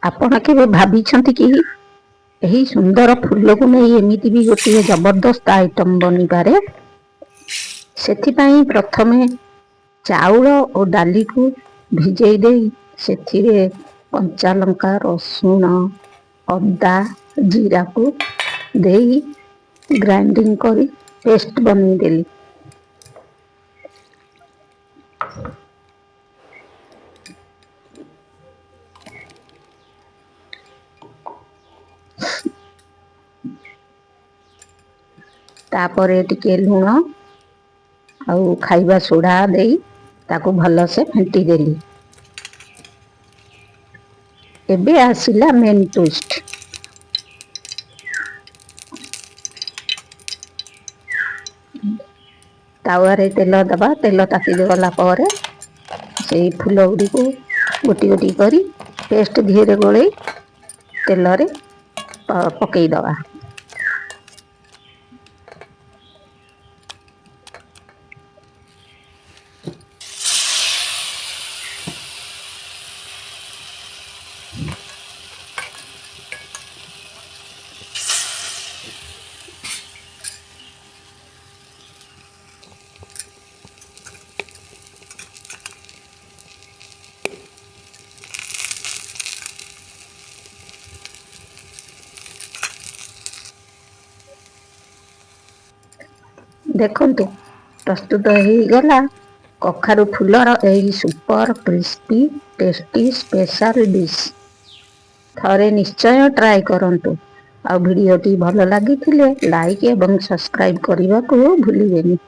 ଆପଣ କେବେ ଭାବିଛନ୍ତି କି, ଏହି ସୁନ୍ଦର ଫୁଲକୁ ନେଇ ଏମିତି ବି ଗୋଟିଏ ଜବରଦସ୍ତ ଆଇଟମ୍ ବନିପାରେ? ସେଥିପାଇଁ ପ୍ରଥମେ ଚାଉଳ ଓ ଡାଲିକୁ ଭିଜେଇ ଦେଇ ସେଥିରେ କଞ୍ଚା ଲଙ୍କା, ରସୁଣ, ଅଦା, ଜିରାକୁ ଦେଇ ଗ୍ରାଇଣ୍ଡିଙ୍ଗ କରି ପେଷ୍ଟ ବନେଇଦେଲି। ତାପରେ ଟିକେ ଲୁଣ ଆଉ ଖାଇବା ସୋଡ଼ା ଦେଇ ତାକୁ ଭଲସେ ଫେଣ୍ଟି ଦେଲି। ଏବେ ଆସିଲା ମେନ୍ ଟୁଇଷ୍ଟ। ତାୱାରେ ତେଲ ଦେବା। ତେଲ ତାତି ଗଲା ପରେ ସେଇ ଫୁଲ ଗୁଡ଼ିକୁ ଗୋଟି ଗୋଟି କରି ପେଷ୍ଟ ଦିହରେ ଗୋଳେଇ ତେଲରେ ପକେଇଦବା। ଦେଖନ୍ତୁ, ପ୍ରସ୍ତୁତ ହେଇଗଲା କଖାରୁ ଫୁଲର ଏହି super crispy, tasty special dish. ଥରେ ନିଶ୍ଚୟ ଟ୍ରାଏ କରନ୍ତୁ ଆଉ ଭିଡ଼ିଓଟି ଭଲ ଲାଗିଥିଲେ ଲାଇକ୍ ଏବଂ ସବସ୍କ୍ରାଇବ୍ କରିବାକୁ ଭୁଲିବେନି।